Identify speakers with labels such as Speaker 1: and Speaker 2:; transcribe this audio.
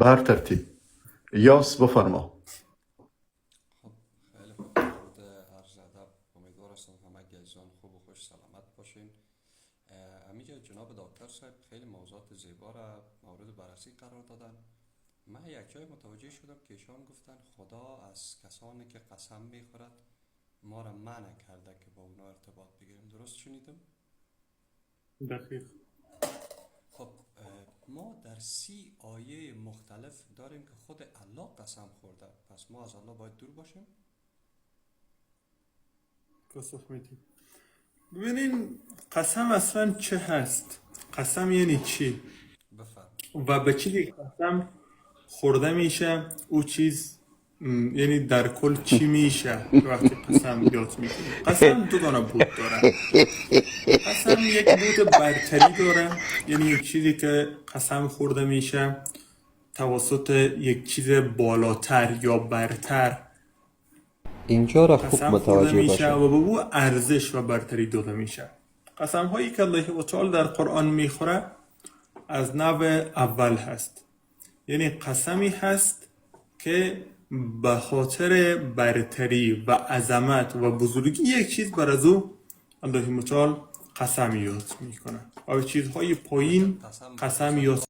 Speaker 1: به هر ترتیب یاس بفرما.
Speaker 2: خب، خیلی خوب. درود، عرض ادب. امیدوار هستم همه عزیزان خوب و خوش سلامت باشین. امیجا جناب دکتر صاحب خیلی موضوعات زیبا را مورد بررسی قرار دادن. من یک جای متوجه شدم که ایشان گفتن خدا از کسانی که قسم میخورد ما را منع کرده که با اونا ارتباط بگیریم. درست شنیدم؟
Speaker 3: دقیق.
Speaker 2: خب، ما در 30 آیه مختلف داریم که خود الله قسم خورده، پس ما از الله باید دور باشیم؟
Speaker 3: پاسخ میدیم. ببینین، قسم اصلا چه هست؟ قسم یعنی چی؟
Speaker 2: بفرم.
Speaker 3: و به چیزی قسم خورده میشه او چیز یعنی در کل چی میشه وقتی قسم یاد میکنی؟ قسم دو دانه بود داره. قسم یک بود برتری داره، یعنی یک چیزی که قسم خورده میشه توسط یک چیز بالاتر یا برتر
Speaker 2: اینجا را خوب
Speaker 3: قسم خورده
Speaker 2: متوجه
Speaker 3: میشه
Speaker 2: باشین.
Speaker 3: و به او ارزش و برتری داده میشه. قسم هایی که الله تعالی در قرآن میخوره از نوع اول هست، یعنی قسمی هست که به خاطر برتری و عظمت و بزرگی یک چیز بر از او الله متعال قسم یاد میکنه و به چیزهای پایین
Speaker 2: قسم
Speaker 3: قسم یاد